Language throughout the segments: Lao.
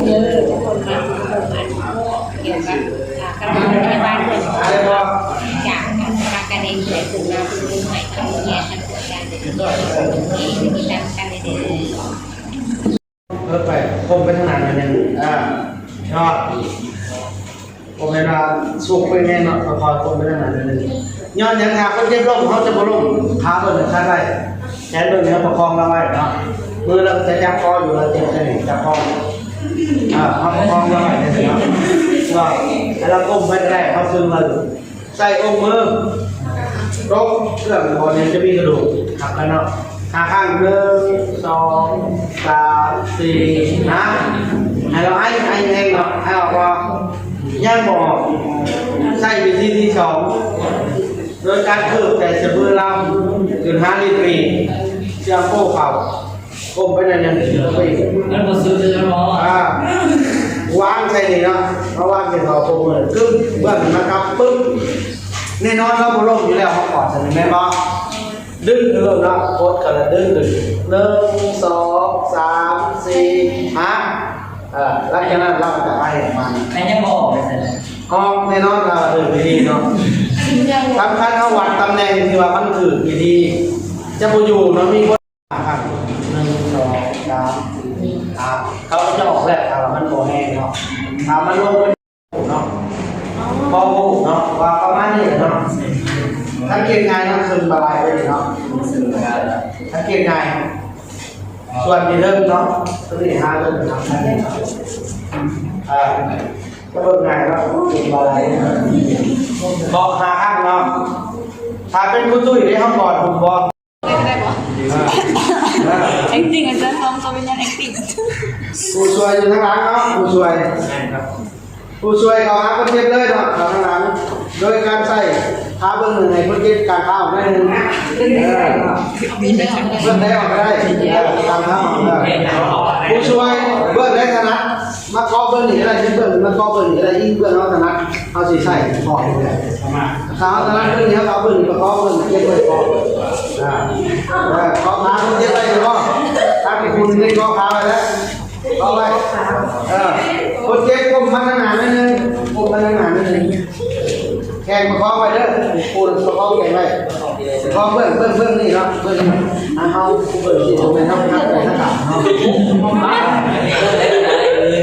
ເອີ ທຸກຄົນມາຊົມອັນກ່ຽວກັບ ອ່າ ກຳລັງພະຍາບານເພິ່ນ ຈາກ ອ່າ ການເອກເສຍຂຶ້ນມາເປັນໃໝ່ ທາງໂຮງຮຽນທັງຫົວໃຈເລີຍ ຕິດຕາມກັນເລີຍເດີ. ເອີ ໄປ ກົ້ມໄປທາງໜ້າໜ້ອຍໜຶ່ງ ອ່າ ຍອດ ບໍ່ແມ່ນວ່າຊຸກໄປແມ່ນເນາະ ຄ່ອຍໆກົ້ມໄປທາງໜ້າໜ້ອຍໜຶ່ງ. ຍ້ອນຫຍັງ? ຖ້າຄົນເຈັບລົ້ມ ເຮົາຈະບໍ່ລົ້ມ ຂາເບິ່ງຂ້າງໃດ ແຂນເບິ່ງເຮົາປະຄອງລາວໄວ້ເນາະ ມືລາວຈະຈັບຄໍຢູ່ ລາວເຈັບແຄ່ນີ້ ຈັບຄໍ ອ່າ ເຮົາປະຄອງລາວໄວ້ຈັ່ງຊີ້ເນາະ ວ່າໃຫ້ລາວກົ້ມໄປກໍໄດ້ ເຮົາຊຶງລາວຢູ່ ໃສ່ອົງມື ຕົກເຄື່ອງ ບ່ອນນີ້ຈະມີກະດູກຫັກກັນເນາະ ຫ້າຄັ້ງ ໜຶ່ງ ສອງ ສາມ ສີ່ ຫ້າ ໃຫ້ລາວໄອ ໄອແຮງເນາະ ໄອອອກບໍ່? ຍັງບໍ່ອອກ ໃຊ້ວິທີທີສອງ ໂດຍການຄືບແຕ່ສະບືອລາວຂຶ້ນຫາລີ້ນປີ ເຊື່ອງໂປ້ເຂົ້າ ກົ້ມໄປໜ້ອຍໜຶ່ງ ມັນບໍ່ສຸດເລີຍເນາະ ອ່າ ວາງໃສ່ນີ້ເນາະ ເຮົາວາງໃສ່ເຂົ້າໂປ້ມື ກຶບ ເບື້ອງມັນກັບ ປຶ້ບ ແນ່ນອນເຮົາບໍ່ລົ້ມຢູ່ແລ້ວ ເຮົາກອດໃສ່ນີ້ແມ່ນບໍ່? ດຶງຂຶ້ນໂລດເນາະ ກົດກໍລະດຶງຂຶ້ນ ໜຶ່ງ ສອງ ສາມ ສີ່ ຫ້າ ເອີ ຫຼັງຈາກນັ້ນລາວກໍຈະໄອອອກມາ ແມ່ນຍັງບໍ່ອອກເລີຍ ອອກແນ່ນອນ ເອີ ດີໆເນາະ ສຳຄັນເຮົາວັດຕຳແໜ່ງທີ່ວ່າມັນຖືກວິທີ ຈະບໍ່ຢູ່ເນາະ ມີຄົນ ຫ້າຄັ້ງ ໜຶ່ງ ສອງ ສາມ ສີ່ ຫ້າ ເຂົາຈະອອກແລ້ວ ຖ້າວ່າມັນບໍ່ແຮງເນາະ ຖ້າມັນລົງໄປ ເນາະ ພໍຮູ້ເນາະ ວ່າປະມານນີ້ແຫຼະເນາະ ສັງເກດງ່າຍເນາະ ເຄິ່ງບ່າໄຫຼໄປນີ້ເນາະ ສັງເກດງ່າຍ ສ່ວນທີ່ເລີ່ມເນາະ ຕົວນີ້ຫາເລີ່ມທຳໄດ້ເນາະ ອ່າ ຈະເບິ່ງງ່າຍເນາະ ເຄິ່ງບ່າໄຫຼ ເກາະຫ້າຄັ້ງເນາະ ຖ້າເປັນຜູ້ຕຸ້ຍໄດ້ ເຮົາກອດຫຸ້ມບໍ່? ໄດ້ບໍ່? ອ່າ acting ອາຈານ ລອງ ເຈົ້າເປັນຫຍັງ acting ຜູ້ຊ່ວຍຢູ່ທາງຫຼັງເນາະ ຜູ້ຊ່ວຍ ແມ່ນຄັບ ຜູ້ຊ່ວຍເຂົ້າຫາຄົນເຈັບເລີຍເນາະ ເຂົ້າທາງຫຼັງ ໂດຍການໃຊ້ຂາເບື້ອງໜຶ່ງໃຫ້ຄົນເຈັບກາງຂາອອກໜ້ອຍໜຶ່ງ ເອີ ເບື້ອງໃດອອກກໍໄດ້ ເອີ ກາງຂາອອກ ເອີ ຜູ້ຊ່ວຍເບື້ອງໃດຖະໜັດ ມາເກາະເບື້ອງນີ້ກໍໄດ້ ເບື້ອງ ມາເກາະເບື້ອງນີ້ກໍໄດ້ ອີງເບື້ອງເຮົາຖະໜັດ ເຮົາຊິໃຊ້ເກາະນີ້ແຫຼະ ຖ້າເຮົາຖະໜັດເບື້ອງນີ້ ເຮົາກໍເອົາເບື້ອງນີ້ໄປເກາະ ເບື້ອງເຈັບໄວ້ເກາະ ອ່າ ເອີ ເກາະຂາຄົນເຈັບໄວ້ເກາະ ຖ້າທີ່ຄຸນໄດ້ເກາະຂາໄວ້ແລ້ວ ເອົາໄວ້ ເອີ ຄົນເຈັບກົ້ມມາທາງໜ້າໜ້ອຍໜຶ່ງ ກົ້ມມາທາງໜ້າໜ້ອຍໜຶ່ງ ແຂນປະຄອງໄວ້ເດີ ຜູ້ປະຄອງແຂນໄວ້ ປະຄອງເບື້ອງ ເບື້ອງ ເບື້ອງນີ້ເນາະ ເບື້ອງນີ້ ອ່າ ເຮົາເບິ່ງທີ່ຕົງນີ້ເນາະ ເນາະ ເບື້ອງໃດ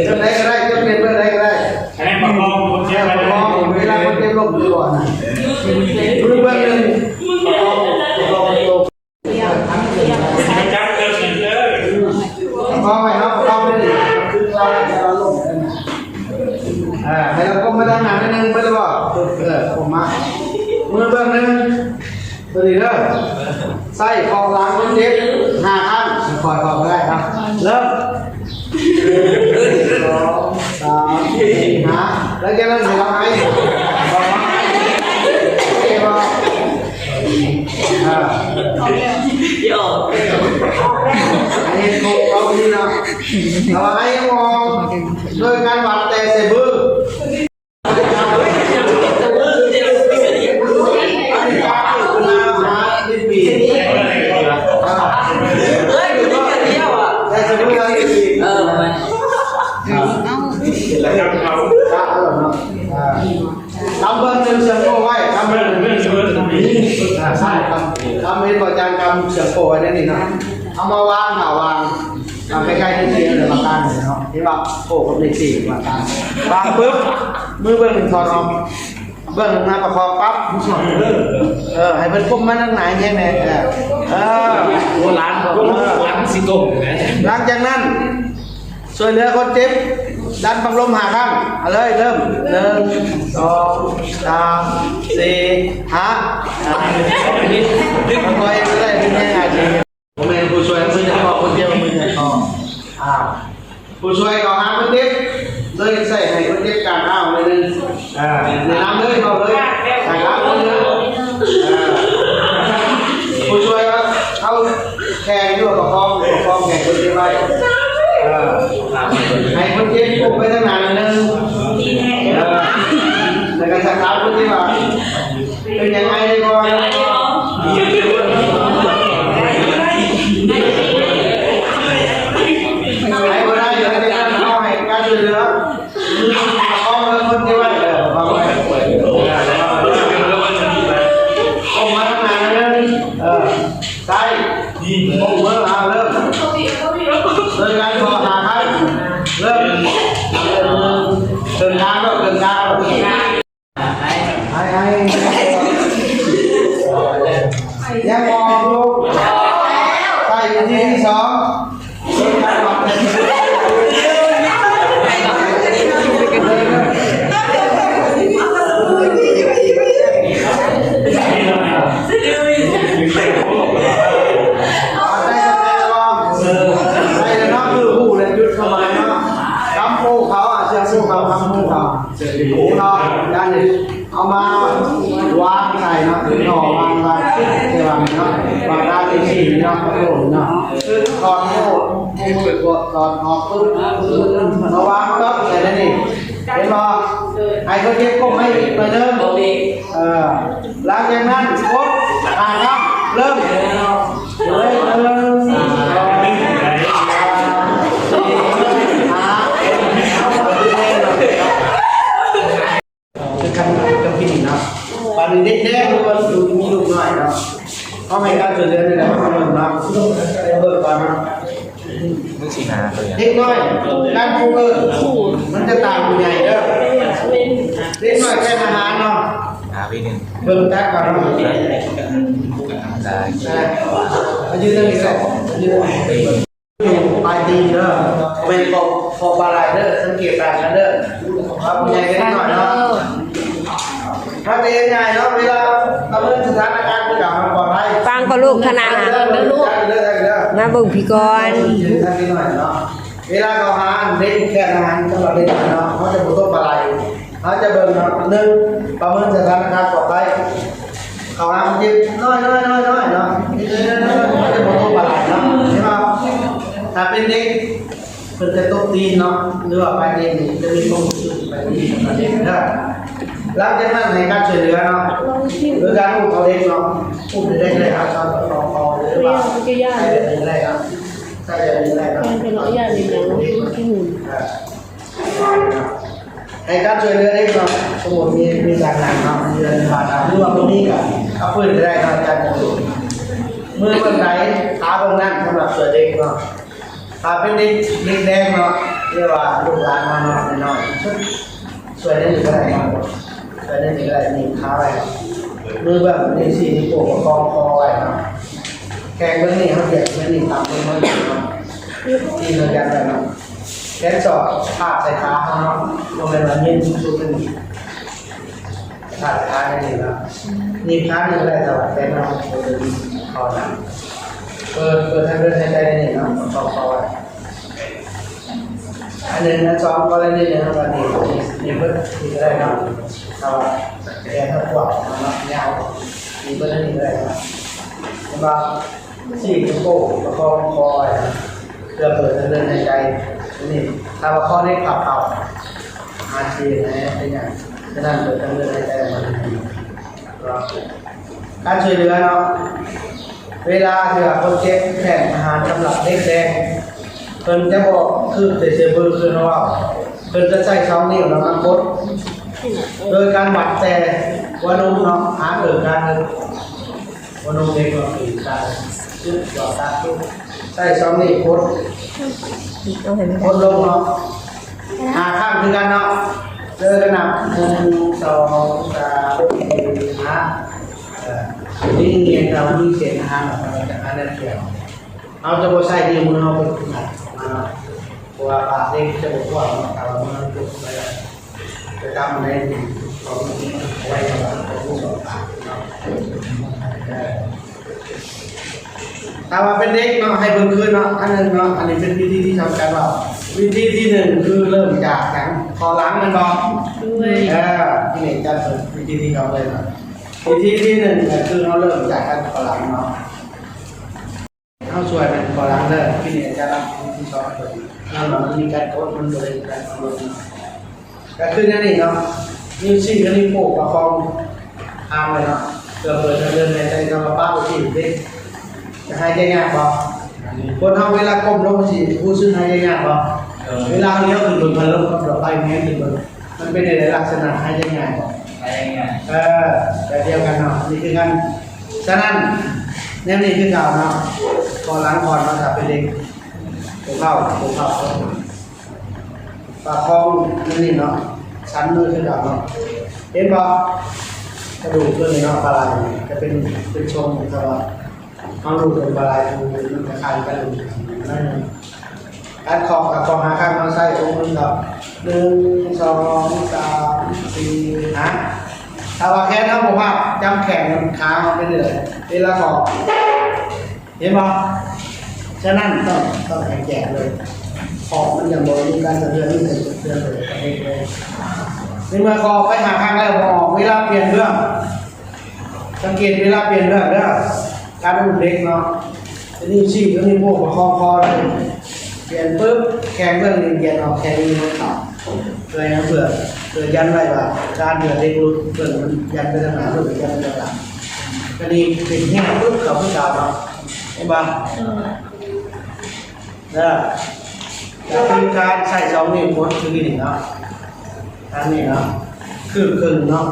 ກໍໄດ້ ຈະເປັນເບື້ອງໃດກໍໄດ້ ອັນນີ້ປະຄອງຄົນເຈັບໄວ້ ປະຄອງເວລາຄົນເຈັບລົ້ມຢູ່ບ່ອນນະ ມືເບື້ອງໜຶ່ງ ປະຄອງ ປະຄອງຕົວ ຈັບເຕີມເດີ ປະຄອງໄວ້ເນາະ ປະຄອງໄວ້ນີ້ ຄືວ່າເວລາລົ້ມ ອ່າ ໃຫ້ເຮົາກົ້ມມາທາງໜ້າໜ້ອຍໜຶ່ງ ເບິ່ງໄດ້ບໍ່? ເອີ ກົ້ມມາ ມືເບື້ອງໜຶ່ງ ຕົວນີ້ເດີ ໃຊ້ເຄາະຫຼັງຄົນເຈັບຫ້າຄັ້ງ ຄ່ອຍໆເຄາະກໍໄດ້ ອ່າ ເລີ່ມ ໜຶ່ງ ສອງ ສາມ ສີ່ ຫ້າ ຫຼັງຈາກນັ້ນໃຫ້ເຮົາໄອ ເອີ ເຮັດໂຄກເອົານີ້ເນາະ ຖ້າວ່າໄອບໍ່ອອກ ໂດຍການວັດແຕ່ໃສ່ມື ກຳເບິ່ງເຊື່ອງໂປ້ໄວ້ ກຳເບິ່ງ ກຳເຫັນບໍ່ ອາຈານ ກຳເຊື່ອງໂປ້ໄວ້ໃນນີ້ເນາະ ເອົາມາວາງ ຖ້າວາງ ເອົາໃກ້ໆ ທີ່ເຕີມປະການເນາະ ເຫັນບໍ່ ໂອ້ ເປັນສີ່ປະການ ວາງປຶບ ມືເບື້ອງໜຶ່ງຖອດອອກ ເບື້ອງໜຶ່ງມາປະຄອງປັບ ເອີ ໃຫ້ເພິ່ນກົ້ມມາທາງໜ້າແຮງແດ່ ເອີ ເອີ ໂອ້ ຫຼານ ເອີ ຫຼັງຊິກົ້ມ ຫຼັງຈາກນັ້ນ ຊ່ວຍເຫຼືອຄົນເຈັບ ດັນບັງລົມຫ້າຄັ້ງ ເອົາເລີຍ ເລີ່ມ ໜຶ່ງ ສອງ ສາມ ສີ່ ຫ້າ ອ່າ ດຶງ ດຶງ ຄ່ອຍໆ ກໍໄດ້ ດຶງແຮງອາດຈະ ບໍ່ແມ່ນຜູ້ຊ່ວຍມືຈະເກາະ ຄົນເຈັບມືຈະເກາະ ອ່າ ຜູ້ຊ່ວຍເຂົ້າຫາຄົນເຈັບ ໂດຍໃຊ້ໃຫ້ຄົນເຈັບກາງຂາອອກໜ້ອຍໜຶ່ງ ອ່າ ແນະນຳເລີຍ ເວົ້າເລີຍ ໃຫ້ເຮົາເລີຍ ອ່າ ຜູ້ຊ່ວຍເອົາແຂນຢູ່ປະຄອງ ປະຄອງແຂນຄົນເຈັບໄວ້ ເອີ ໃຫ້ຄົນເຈັບກົ້ມໄປທາງໜ້າໜ້ອຍໜຶ່ງ ເອີ ແລ້ວກໍສັກຖາມຄົນເຈັບວ່າ ເປັນຫຍັງ ໄອໄດ້ບໍ່? ໄອບໍ່ໄດ້ ເອີ ໄດ້ແລ້ວເນາະ ຄືຮູ້ແລ້ວຈຸດເຂົ້າມາເນາະ ກຳໂປ້ເຂົາອະ ເຊື່ອໂປ້ເຂົາ ກຳໂປ້ເຂົາ ເນາະ ດ້ານນີ້ ເອົາມາວາງໃສ່ເນາະ ເອົາວາງ ວາງ ວາງເນາະ ວາງດ້ານນີ້ເນາະ ໂອ້ເນາະ ຄືຖອດໂອ້ ຖອດອອກປຶບ ມາວາງເນາະ ໃສ່ໃນນີ້ ເຫັນບໍ່? ໃຫ້ຄົນເຈັບກົບໃຫ້ອີກໜ້ອຍໜຶ່ງ ເອີ ຫຼັງຈາກນັ້ນກົດຫ້າຄັ້ງ ເລີ່ມ ເລີ່ມ ໜຶ່ງ ສອງ ສາມ ສີ່ ຫ້າ ຫົກ ເຈັດ ແປດ ຄືກັນກັບທີ່ນີ້ເນາະ ບາດນີ້ເດັກແດງ ຫຼືວ່າມີລູກນ້ອຍເນາະ ເຮົາໃຫ້ການຊ່ວຍເຫຼືອແນວໃດ ເບິ່ງເນາະ ເບິ່ງກ່ອນເນາະ ມຶງຊິຫາຕົວຫຍັງ ເດັກນ້ອຍ ການປູກເອີ້ນ ມັນຈະຕ່າງຜູ້ໃຫຍ່ເດີ ເດັກນ້ອຍແກ່ນອາຫານເນາະ ຫາວິໜຶ່ງ ເບິ່ງຕາກ່ອນເນາະ ໄດ້ ອ່າ ຢືນເທິງນີ້ກໍໄດ້ ຢືນເທິງນີ້ ຢູ່ປາຍຕີນເດີ ແມ່ນຂອງ ຂອງປາໄຫຼເດີ ສັງເກດຕ່າງກັນເດີ ວ່າຜູ້ໃຫຍ່ກັບເດັກນ້ອຍເນາະ ມັນຈະເຮັດງ່າຍເນາະ ເວລາປະເມີນສະຖານະການຄືກັນ ມັນປອດໄພ ຟັງກໍລູກທະນານ ເດີລູກ ມາເບິ່ງພີ້ກ່ອນ ເວລາເຂົາຫາເດັກແຄນອາຫານສຳລັບເດັກນ້ອຍເນາະ ເຮົາຈະບໍ່ຕົກປາໄຫຼ ເຮົາຈະເບິ່ງເນາະ ໜຶ່ງ ປະເມີນສະຖານະການປອດໄພ ເຂົາຫາມັນເຈັບນ້ອຍໆໆໆເນາະ ເຈັບນ້ອຍໆໆ ເຂົາຈະບໍ່ຕົກປາໄຫຼເນາະ ເຫັນບໍ່? ຖ້າເປັນເດັກ ເພິ່ນຈະຕົບຕີນເນາະ ຫຼືວ່າປາຍຕີນນີ້ຈະມີຄວາມຮູ້ສຶກປາຍຕີນຂອງເດັກເດີ ຫຼັງຈາກນັ້ນໃຫ້ການຊ່ວຍເຫຼືອເນາະ ໂດຍການອຸ້ມເອົາເດັກເນາະ ອຸ້ມເດັກໄດ້ ເອົາເຂົ້າປະຄອງເຂົາ ຫຼືວ່າໃຊ້ແບບນີ້ກໍໄດ້ເນາະ ໃຊ້ແບບນີ້ກໍໄດ້ເນາະ ເອີ ໃຫ້ການຊ່ວຍເຫຼືອເດັກເນາະ ສົມມຸດມີ ມີການນັ່ງເນາະ ເຮືອນບ້ານເຮົາ ຫຼືວ່າບໍ່ມີກໍເອົາຟືນກໍໄດ້ເນາະ ອາຈານ ມືເບື້ອງໃດ ຂາເບື້ອງນັ້ນ ສຳລັບຊ່ວຍເດັກເນາະ ຖ້າເປັນເດັກ ເດັກແດງເນາະ ຫຼືວ່າລູກຫຼານເຮົາເນາະ ນ້ອຍໆ ຊ່ວຍແນວນີ້ກໍໄດ້ເນາະ ຊ່ວຍແນວນີ້ກໍໄດ້ ໜີບຂາໄວ້ ມືເບື້ອງ ນິ້ວຊີ້ ນິ້ວໂປ້ປະຄອງຄໍໄວ້ເນາະ ແຂ້ງເບື້ອງນີ້ເຮົາຢຽບ ເບື້ອງນີ້ຕຳລົງມາເນາະ ຕີນເຮົາຍັດໄວ້ເນາະ ແຂນສອງພາດໃສ່ຂາເຮົາເນາະ ບໍ່ແມ່ນວ່າເໜັງສູງຂຶ້ນ ພາດໃສ່ຂາແນວນີ້ເນາະ ໜີບຂານີ້ກໍໄດ້ ແຕ່ວ່າແຂນເຮົາບໍ່ໄດ້ເຂົ້າໜ້າ ເປີດ ເປີດທາງເດີນຫາຍໃຈແນວນີ້ເນາະ ປະຄອງຄໍໄວ້ ອັນໜຶ່ງ ອັນສອງ ກໍໄດ້ນີ້ເນາະ ອັນນີ້ ນີ້ເບິດ ນີ້ກໍໄດ້ເນາະ ຖ້າວ່າແຂນເຮົາກວ້າງເນາະ ຍາວ ນີ້ເບິດ ອັນນີ້ກໍໄດ້ເນາະ ເຫັນບໍ່? ຊີ້ໂປ້ປະຄອງຄໍໄວ້ ເພື່ອເປີດທາງເດີນຫາຍໃຈ ນີ້ ຖ້າວ່າຄໍເດັກພັບເຂົ້າ ອາເຈນ ເປັນຫຍັງ ສະນັ້ນເປີດທາງເດີນຫາຍໃຈອອກມາດີໆ ການຊ່ວຍເຫຼືອເນາະ ເວລາທີ່ວ່າຄົນເຈັບແຄນອາຫານສຳລັບເດັກແດງ ເພິ່ນຈະບໍ່ຄືກແຕ່ເຊື່ອເບິ່ງຄືເຮົາເວົ້າ ເພິ່ນຈະໃຊ້ສອງນິ້ວນຳກົດ ໂດຍການວັດແຕ່ຫົວນົມເນາະ ຫາເກີດກາງ ຫົວນົມເດັກເນາະ ຄືກາງ ຈຸດ ໃຊ້ສອງນິ້ວກົດ ກົດລົງເນາະ ຫ້າຄັ້ງຄືກັນເນາະ ເດີນນັບ ໜຶ່ງ ສອງ ສາມ ສີ່ ຫ້າ ເອີ ນີ້ ນີ້ ຖ້າວ່າມີເສັ້ນອາຫານອອກມາຈາກອັນນັ້ນແລ້ວ ເຮົາຈະບໍ່ໃຊ້ນິ້ວມືເຮົາໄປ ເພາະວ່າປາກເດັກຈະບໍ່ກວ້າງເນາະ ຖ້າວ່າມືເຮົາຈົກໄປ ໄປຕຳໃນຂອງໄວ້ ເອີ ຖ້າວ່າເປັນເດັກເນາະ ໃຫ້ເບິ່ງຄືນເນາະ ອັນໜຶ່ງເນາະ ອັນນີ້ເປັນວິທີທີ່ສຳຄັນເນາະ ວິທີທີໜຶ່ງຄືເລີ່ມຈາກຫຍັງ ຂໍ້ຫຼັງແມ່ນບໍ່? ໂດຍ ເອີ ທີ່ນີ້ຈະເປັນວິທີທີ່ສອງເລີຍເນາະ ວິທີທີໜຶ່ງກໍຄືເຮົາເລີ່ມຈາກການຂໍ້ຫຼັງເນາະ ເຮົາຊ່ວຍແມ່ນຂໍຫຼັງເດີ ທີ່ນີ້ອາຈານເອົາທີ່ສອງເປີດ ແລ້ວມັນມີການກົດ ມັນບໍ່ໄດ້ມີການກົດ ກໍຄືແນວນີ້ເນາະ ນິ້ວຊີ້ກັບນິ້ວໂປ້ປະຄອງຄາງໄວ້ເນາະ ເພື່ອເປີດທາງເດີນຫາຍໃຈ ແຕ່ວ່າປະໄວ້ທີ່ເດັກ ຈະຫາຍໃຈຍາກບໍ່? ຄົນເຮົາເວລາກົ້ມລົງຊິຮູ້ສຶກຫາຍໃຈຍາກບໍ່? ເອີ ເວລາເຮົາລຽວຂຶ້ນເບິ່ງພັດລົມກັບດອກໄຟແມ່ນຂຶ້ນເບິ່ງ ມັນເປັນໃດລັກສະນະຫາຍໃຈງ່າຍບໍ່? ຫາຍໃຈງ່າຍ ເອີ ແບບດຽວກັນເນາະ ນີ້ຄືກັນ ສະນັ້ນ ແນວນີ້ຄືເກົ່າເນາະ ເຄາະຫຼັງກ່ອນເນາະ ຖ້າເປັນເດັກ ຫົວເຂົ່າ ຫົວເຂົ່າ ປະຄອງແນວນີ້ເນາະ ສັນມືຄືເກົ່າເນາະ ເຫັນບໍ່? ກະດູກຕົວນີ້ເນາະ ປາໄຫຼຈະເປັນ ເປັນຊົງ ແຕ່ວ່າເຮົາລູບເປັນປາໄຫຼ ມັນຈະຄ້າຍກັນໜ້ອຍໜຶ່ງ ການເຄາະ ການເຄາະຫ້າຄັ້ງ ເຮົາໃຊ້ອົງມືເນາະ ໜຶ່ງ ສອງ ສາມ ສີ່ ຫ້າ ຖ້າວ່າແຂນເຮົາບໍ່ພັບ ຈຳແຂນ ຂາເຮົາໄປເລື້ອຍ ເວລາເຄາະ ເຫັນບໍ່? ສະນັ້ນຕ້ອງ ຕ້ອງໃຫ້ແຈກເລີຍ ເຄາະມັນຍັງບໍ່ມີການສະເທືອນ ມັນເຖິງສະເທືອນໄປເອງເລີຍ. ໃນເມື່ອເຄາະໄປຫ້າຄັ້ງແລ້ວບໍ່ອອກ ເວລາປ່ຽນເບື້ອງ ສັງເກດເວລາປ່ຽນເບື້ອງເດີ ການອຸ້ມເດັກເນາະ ນິ້ວຊີ້ກັບນິ້ວໂປ້ປະຄອງຄໍເລີຍ ປ່ຽນປຶບ ແຂນເບື້ອງນີ້ຢຽດອອກ ແຂນນີ້ເຂົ້າ ເພື່ອຫຍັງ? ເພື່ອ ເພື່ອຢັນໄວ້ວ່າ ການເພື່ອເດັກຫຼຸດ ເບື້ອງມັນຢັນໄປທາງໜ້າ ເບື້ອງຍັນໄປທາງຫຼັງ ກະນີ້ເປັນແຮງປຶບ ເຂົ້າຄືເກົ່າເນາະ ເຫັນບໍ່? ເອີ ກະຄືການໃຊ້ສອງນິ້ວກົດຄືນີ້ເນາະ ທາງນີ້ເນາະ ຄືເຄິ່ງເນາະ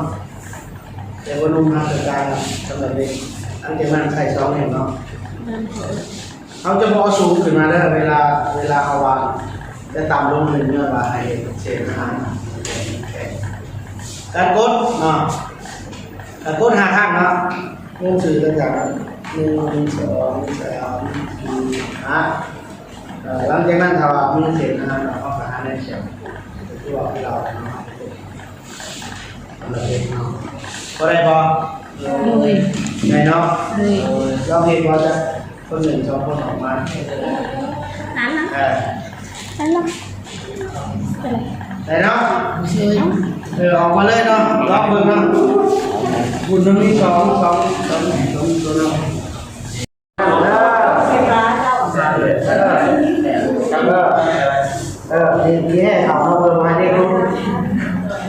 ແຕ່ບໍ່ນຸ່ງຮັບການສຳເລັດ ຫຼັງຈາກນັ້ນໃຊ້ສອງນິ້ວເນາະ ເຮົາຈະບໍ່ເອົາສູງຂຶ້ນມາເດີ ເວລາ ເວລາເຮົາວາງ ຈະຕ່ຳລົງໜຶ່ງ ເພື່ອວ່າໃຫ້ເສດອາຫານ ການກົດເນາະ ການກົດຫ້າຄັ້ງເນາະ ລົງຊື່ກັນຈາກ ໜຶ່ງ ສອງ ສາມ ສີ່ ຫ້າ ເອີ ຫຼັງຈາກນັ້ນ ຖ້າວ່າມີເສດອາຫານ ເຮົາກະຫາແນວຂຽວ ຄືວ່າເຮົາເນາະ ເຮົາເຮັດເນາະ ພໍໄດ້ບໍ່? ໂດຍ ໄດ້ເນາະ ໂດຍ ລອງເຮັດບໍ່ ຈັກຄົນໜຶ່ງສອງຄົນອອກມາ ຫັ້ນນະ ເອີ ຫັ້ນນະ ໄດ້ເນາະ ໂດຍ ເອີ ອອກມາເລີຍເນາະ ລອງເບິ່ງເນາະ ບຸນມັນມີສອງ ສອງ ສອງ ສອງຕົວເນາະ. ເອີ ເອີ ເອີ ເອີ ນີ້ ນີ້ໃຫ້ເຂົາມາເບິ່ງ ມາເບິ່ງ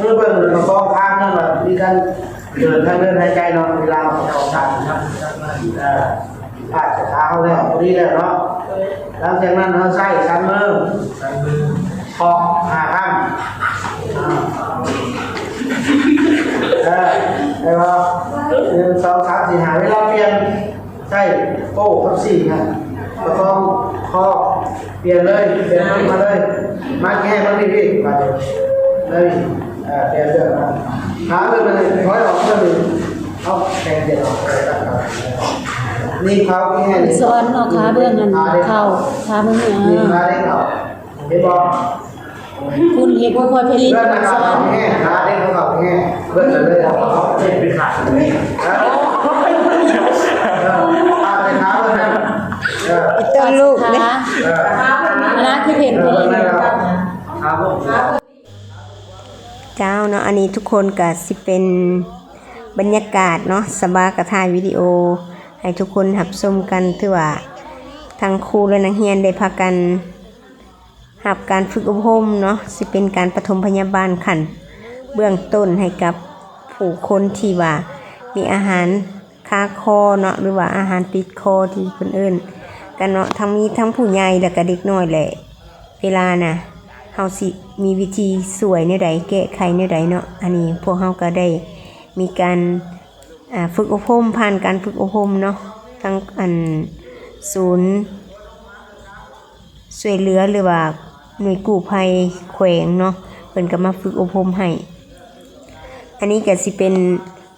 ມືເບິ່ງປະກອບຂ້າງນັ້ນແຫຼະ ມີການເດີນທາງເດີນຫາຍໃຈເນາະ ເວລາອອກຈາກ ເອີ ອາດຈະຂາເຮົາແລ້ວ ພໍດີແລ້ວເນາະ ຫຼັງຈາກນັ້ນເຮົາໃຊ້ສາມມື ສາມມື ເຄາະຫ້າຄັ້ງ ເອີ ໄດ້ບໍ່? ໜຶ່ງ ສອງ ສາມ ສີ່ ຫ້າ ເວລາປ່ຽນ ໃຊ້ໂປ້ກັບຊີ້ນະ ປະຄອງຄໍ ປ່ຽນເລີຍ ປ່ຽນມາເລີຍ ມາແກ້ມານີ້ ມາເລີຍ ເອີ ປ່ຽນເລື່ອງມາ ຂາເບິ່ງມານີ້ ຖອຍອອກເບິ່ງນີ້ ເອົາແຂນປ່ຽນອອກ ນີ້ເຂົາແກ້ນີ້ ສອນເນາະ ຂາເບິ່ງນັ້ນເຂົ້າ ຂາເບິ່ງ ນີ້ຂາໄດ້ເຂົ້າ ເຫັນບໍ່? ຄຸນເຮັດບໍ່ພໍຜະລິດ ເບິ່ງນະ ສອນ ແຮງ ຂາເດ້ ເຂົາແຮງ ເບິ່ງເລີຍ ເຮັດເປັນຂາດ ເອີ ຂາເບິ່ງນະ ເອີ ເຈົ້າລູກເດ້ ເອີ ອັນນັ້ນຄືເຫັນ ເອີ ເບິ່ງນະ ຂາເບິ່ງ ເຈົ້າເນາະ ອັນນີ້ທຸກຄົນກະຊິເປັນບັນຍາກາດເນາະ ສະບາກະຖ່າຍວິດີໂອໃຫ້ທຸກຄົນຮັບຊົມກັນ ຖືວ່າທັງຄູ ແລະ ນັກຮຽນໄດ້ພາກັນ ຮັບການຝຶກອົບຮົມເນາະ ຊິເປັນການປະຖົມພະຍາບານຂັ້ນເບື້ອງຕົ້ນໃຫ້ກັບຜູ້ຄົນທີ່ວ່າມີອາຫານຄາຄໍເນາະ ຫຼືວ່າອາຫານຕິດຄໍທີ່ເພິ່ນເອີ້ນກັນເນາະ ທັງມີທັງຜູ້ໃຫຍ່ ແລ້ວກະເດັກນ້ອຍແຫຼະ ເວລານະ ເຮົາຊິມີວິທີຊ່ວຍແນວໃດ ແກ້ໄຂແນວໃດເນາະ ອັນນີ້ພວກເຮົາກະໄດ້ມີການ ອາ ຝຶກອົບຮົມ ຜ່ານການຝຶກອົບຮົມເນາະ ທາງ ອັນ ສູນ ຊ່ວຍເຫຼືອ ຫຼືວ່າໜ່ວຍກູ້ໄພແຂວງເນາະ ເພິ່ນກະມາຝຶກອົບຮົມໃຫ້ ອັນນີ້ກະຊິເປັນ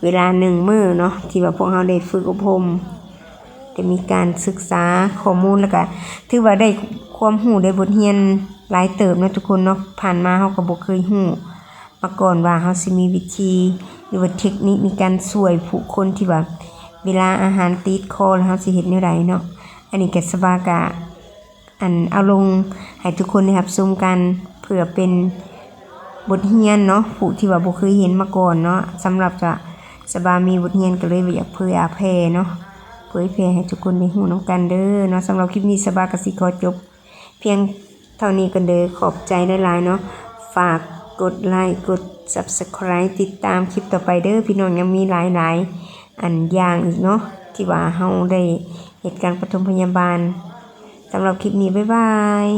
ເວລາໜຶ່ງມື້ເນາະ ທີ່ວ່າພວກເຮົາໄດ້ຝຶກອົບຮົມ ໄດ້ມີການສຶກສາຂໍ້ມູນ ແລ້ວກະຖືວ່າໄດ້ຄວາມຮູ້ ໄດ້ບົດຮຽນຫຼາຍເຕີບເນາະທຸກຄົນເນາະ ຜ່ານມາເຮົາກະບໍ່ເຄີຍຮູ້ມາກ່ອນວ່າເຮົາຊິມີວິທີ ຫຼືວ່າເທັກນິກໃນການຊ່ວຍຜູ້ຄົນທີ່ວ່າເວລາອາຫານຕິດຄໍແລ້ວເຮົາຊິເຮັດແນວໃດເນາະ ອັນນີ້ກະສະບາກະ ອັນ ເອົາລົງໃຫ້ທຸກຄົນໄດ້ຮັບຊົມກັນ ເພື່ອເປັນບົດຮຽນເນາະ ຜູ້ທີ່ວ່າບໍ່ເຄີຍເຫັນມາກ່ອນເນາະ ສຳລັບສະ ສະບາມີບົດຮຽນ ກະເລີຍວ່າຢາກເຜີຍແຜ່ເນາະ ເຜີຍແຜ່ໃຫ້ທຸກຄົນໄດ້ຮູ້ນຳກັນເດີເນາະ ສຳລັບຄລິບນີ້ ສະບາກະຊິຂໍຈົບພຽງເທົ່ານີ້ກ່ອນເດີ ຂອບໃຈຫຼາຍໆເນາະ ຝາກກົດໄລ ກົດ Subscribe ຕິດຕາມຄລິບຕໍ່ໄປເດີ ພີ່ນ້ອງ ຍັງມີຫຼາຍໆ ອັນຢ່າງອີກເນາະ ທີ່ວ່າເຮົາໄດ້ເຮັດການປະຖົມພະຍາບານ ສຳລັບຄລິບນີ້ ບາຍບາຍ.